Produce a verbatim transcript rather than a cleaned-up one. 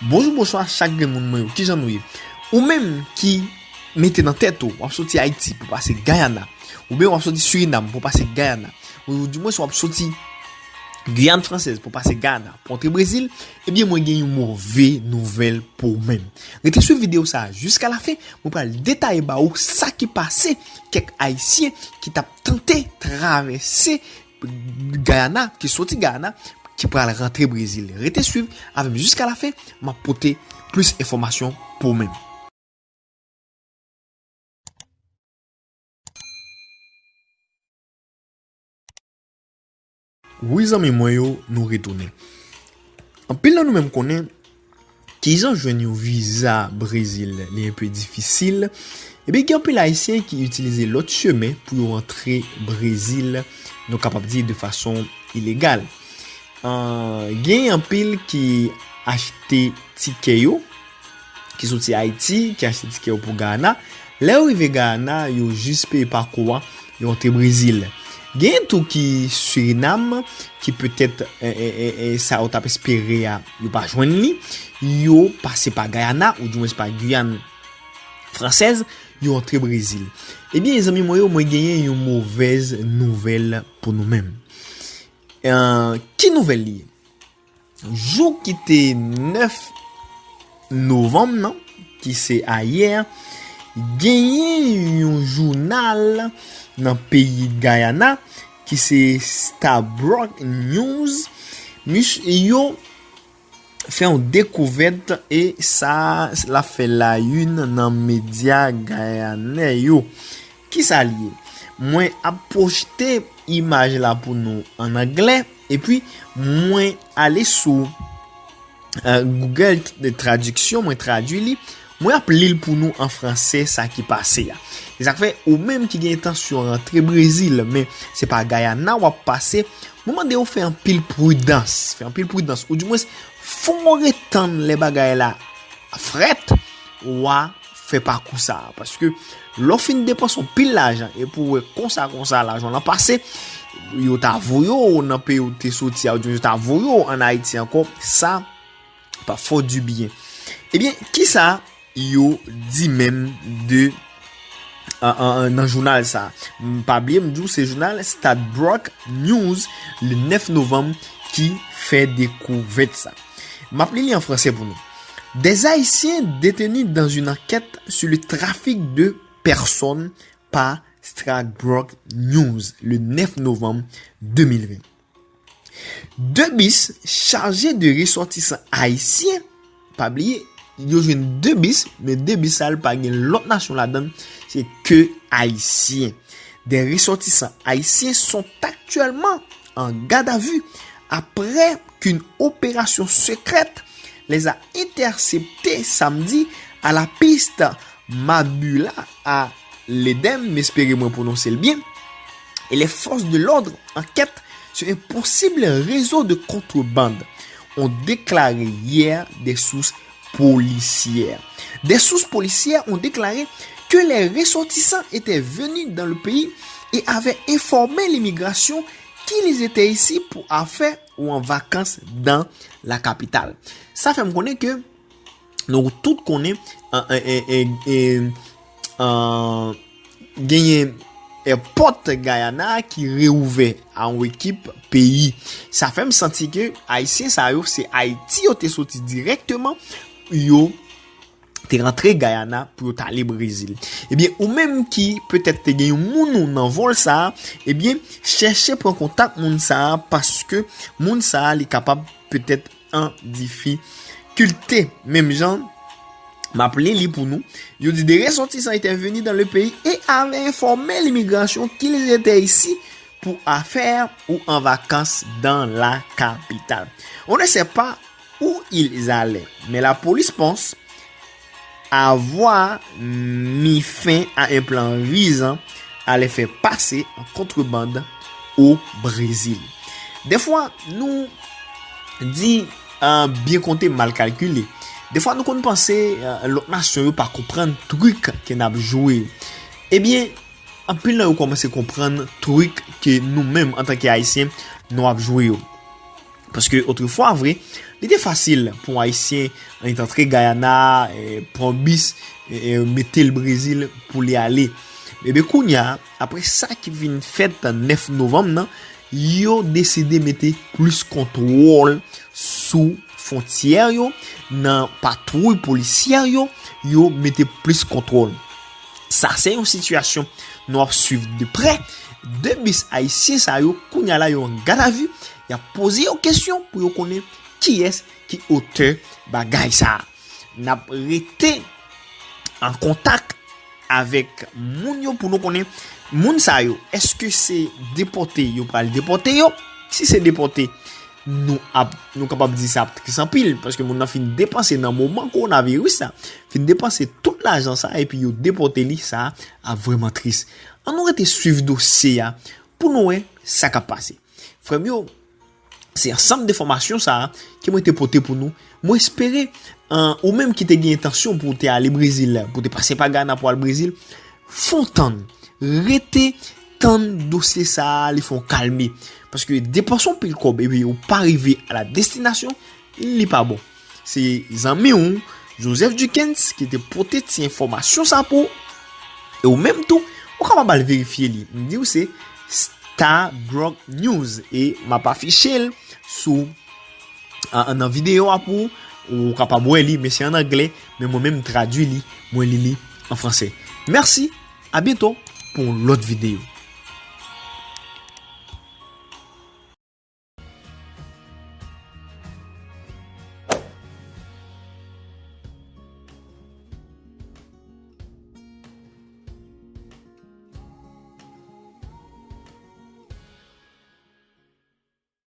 Bonjou, bonswa chak grenn moun mwen yo, kijan nou ye? Ou menm ki mete nan tèt ou, w ap soti Ayiti pou pase Guyana, oubyen w ap soti Surinam pou pase Guyana, ou dimwens w ap soti Guyane Française pou pase Guyana pou antre Brezil, ebyen mwen gen yon move nouvèl pou ou menm. Rete swiv videyo sa a jiska lafen, mwen pral detaye ba ou sa ki pase kèk Ayisyen ki t ap tante travèse Guyana, ki soti Guyana, ki pral rantre Brezil. Rete swiv avè m jiska lafen, m ap pote plis enfòmasyon pou ou menm. Wi zanmi mwen yo, nou retounen. Anpil nan nou menm konnen kijan jwenn yon viza Brezil, li enpe difisil. Ebyen, gen anpil Ayisyen ki itilize lòt chemen pou yo antre Brezil, nou kapab di de fason ilegal. Ah, gen anpil ki achte tikè yo, ki soti Ayiti, ki achte tikè yo pou Guyana. Lè yo rive Guyana, yo jis peye pakou a, yo antre Brezil. Gen tou ki Surinam, ki petèt, e, e, e, e, sa yo t ap espere a, yo pa jwenn li. Yo pase pa Guyana, ou dimwens pa Guyane Française, yo antre Brezil. Ebyen, zanmi mwen yo, mwen genyen yon movèz nouvèl pou nou menm. Eh, ki nouvèl li ye? Jou ki te nèf novanm nan, ki se ayè, genyen yon jounal nan peyi Guyana, ki se Stabroek News. Mis-, yo fè yon dekouvèt e sa l ap fè la une nan medya gayanè yo. Kisa l ye? Mwen ap pwojte imaj la pou nou an anglè, epi mwen ale sou, eh, Google t-, Tradiksyon, mwen tradui li, mwen ap li l pou nou an franse, sa ki pase a. Se sa k fè, ou menm ki gen entansyon rantre Brezil, men se pa Guyana w ap pase, mwen mande w fè anpil pridans, fè anpil pridans, ou dimwens fò w ret tann lè bagay la frèt, w a fè pakou sa a. Paske lè w fin depanse yon pil lajan, epi w wè konsa, konsa, lajan w lan pase, yo ta voye w nan peyi w te soti a, oubyen yo ta voye w ann Ayiti ankò, sa pa fè w dibyen. Ebyen, kisa yo di menm de, an, an, an, nan jounal sa a? M pa bliye, m di w se jounal Stabroek News, le nèf novanm, ki fè dekouvèt sa. M ap li li an franse pou nou. Des Haïtiens détenus dans une enquête sur le trafic de personnes par Stabroek News, le nèf novanm de mil ven. De bis chaje de resòtisan ayisyen, pa bliye, yo jwenn de bis, men de bis sa yo pa gen lòt nasyon ladan l, se ke ayisyen. Des ressortissants haïtiens sont actuellement en garde à vue après qu'une opération secrète les a interceptés samedi à la piste Mabula à l'Edem, m espere mwen pwononse l byen, et les forces de l'ordre enquêtent sur un possible réseau de contrebande, ont déclaré hier des sources policières. Des sources policières ont déclaré que les ressortissants étaient venus dans le pays et avaient informé l'immigration qu'ils étaient ici pour affaires ou en vacances dans la capitale. Sa fè m konnen ke nou tout konnen, an, an, an, an, an, genyen èpòt Guyana ki reouvè a yon ekip peyi. Sa fè m santi ke Ayisyen sa yo, se Ayiti yo te soti dirèkteman, yo te rantre Guyana pou yo t ale Brezil. Ebyen, ou menm ki petèt te gen yon moun ou nan vòl sa a, ebyen, chèche pran kontak moun sa a, paske moun sa a, li kapab petèt an difikilte. Menm jan, m ap li li pou nou. Yo di, des ressortissants étaient venus dans le pays et avaient informé l'immigration qu'ils étaient ici pour affaires ou en vacances dans la capitale. On ne sait pas où ils allaient, mais la police pense avoir mis fin à un plan visant à les faire passer en contrebande au Brésil. Dèfwa, nou di, ah, byen konte, mal kalkile. Dèfwa, nou konn panse, ah, lòt nasyon yo pa konprann trik ke n ap jwe. Ebyen, anpil nan yo kòmanse konprann trik ke nou menm, antanke Ayisyen, nou ap jwe yo. Paske otrefwa vre, li te fasil pou Ayisyen annik antre Guyana, eh, pran bis, eh, eh, mete l Brezil pou li ale. Ebyen kounye a, apre sa ki vin fèt nèf novanm nan, yo deside mete plis kontwòl sou fwontyè yo, nan patwouy polisyè yo, yo mete plis kontwòl. Sa se yon sitiyasyon nou ap swiv de prè. De bis ayisyen sa yo, kounye a la yo an gadavi, y ap poze yo kesyon pou yo konnen kiyès ki otè bagay sa a. N ap rete an kontak avèk moun yo pou nou konnen moun sa yo, èske se depòte yo pral depòte yo? Si se depòte, nou ap, nou kapab di sa ap tris anpil, paske moun nan fin depanse nan moman kowonaviris la, fin depanse tout lajan sa, epi yo depòte li, sa ap vrèman tris. Ann nou rete swiv dosye a pou nou wè sa k ap pase. Frè m yo, se ansanm de enfòmasyon sa a ke mwen te pote pou nou. Mwen espere, eh, ou menm ki te gen entansyon pou w te ale Brezil, pou w te pase pa Guyana pou al Brezil, fè w tann, rete tann dosye sa a, li fè w kalme. Paske depanse yon pil kòb epi ou pa rive a la destinasyon, li pa bon. Se zanmi w, Joseph Duckens, ki te pote ti enfòmasyon sa pou ou. E ou menm tou, ou kapab al verifye li. M di w se Star Drug News e m ap afiche l sou, a, nan videyo a pou ou, ou kapab wè li, men se an anglè, men mwen menm m tradui li, mwen li li an fransè. Mèsi, a byento pou yon lòt videyo.